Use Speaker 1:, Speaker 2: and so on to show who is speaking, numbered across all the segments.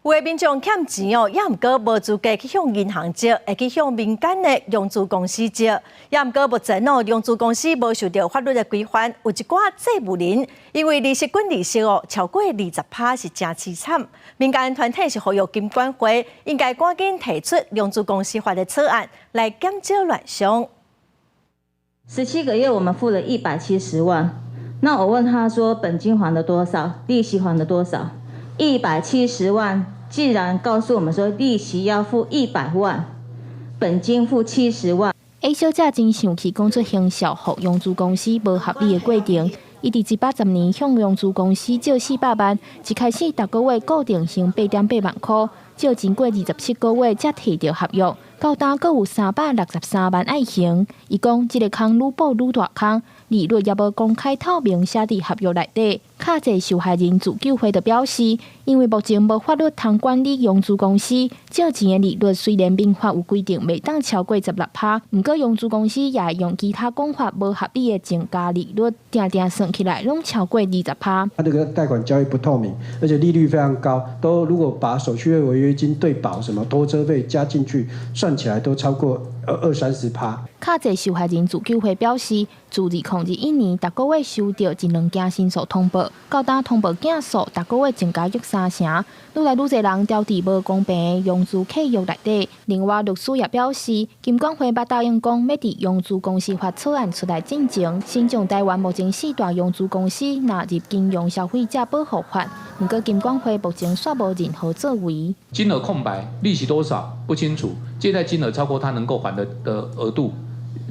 Speaker 1: 有的民眾欠錢哦，也毋過無資格去向銀行借，會去向民間的融資公司借。也毋過目前哦，融資公司無受著法律的規範，有一寡債務人因為利息滾利息哦，超過20趴是誠淒慘。民間團體是呼籲金管會應該趕緊提出融資公司法的草案，來減少亂象。
Speaker 2: 17個月，我們付了170萬。那我問他說，本金還了多少？利息還了多少？一百七十萬。既然告訴我們說利息要付100萬，本金付七十萬。
Speaker 3: A 小姐真生氣，講出行銷予融資公司無合理的過程。伊佇110年向融資公司借400萬，一開始逐個月固定還8.8萬塊，借錢過27個月才提著合約，到今閣有363萬愛還。伊講這個空愈補愈大空，利率也無公開透明寫佇合約內底。卡債受害人自救會就表示，因為目前無法律通管理融資公司借錢的利率，雖然民法有規定袂當超過16趴，毋過融資公司也會用其他講法無合理的增加利率，定定算起來攏超過20趴。
Speaker 4: 它這個貸款交易不透明，而且利率非常高，都如果把手續費、違約金、對保什麼拖車費加進去，算起來都超過二二三十趴。
Speaker 3: 卡債受害人自救會表示，自2021年，逐個月收著一兩件申訴通報，到今通報件數逐個月增加約三成，愈來愈濟人掉佇無公平的融資契約內底。另外，律師也表示，金管會捌答應講，欲佇融資公司法草案出來進前，先將台灣目前四大融資公司納入金融消費者保護法。毋過金管會目前煞無任何作為。
Speaker 5: 金額空白，利息多少不清楚，借貸金額超過他能夠還的額度。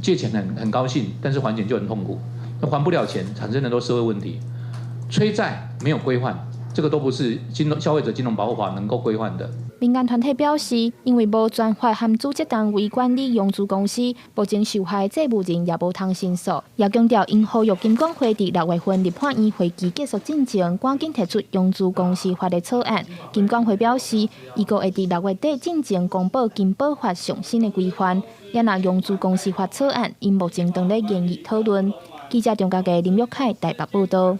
Speaker 5: 借錢很高興，但是還錢就很痛苦。那還不了錢，產生很多社會問題。催債沒有規範，這個都不是金融消費者金融保護法能夠規範的。
Speaker 3: 民間團體表示，因為無專法和組織單位管理融資公司，目前受害債務人也無通申訴。也強調，𪜶呼籲金管會佇6月份立法院會期結束進前，趕緊提出融資公司法的草案。金管會表示，伊閣會佇6月底進前公布金保法上新的規範。也若融資公司法草案，𪜶目前正咧研議討論。記者張家傑、林玉凱台北報道。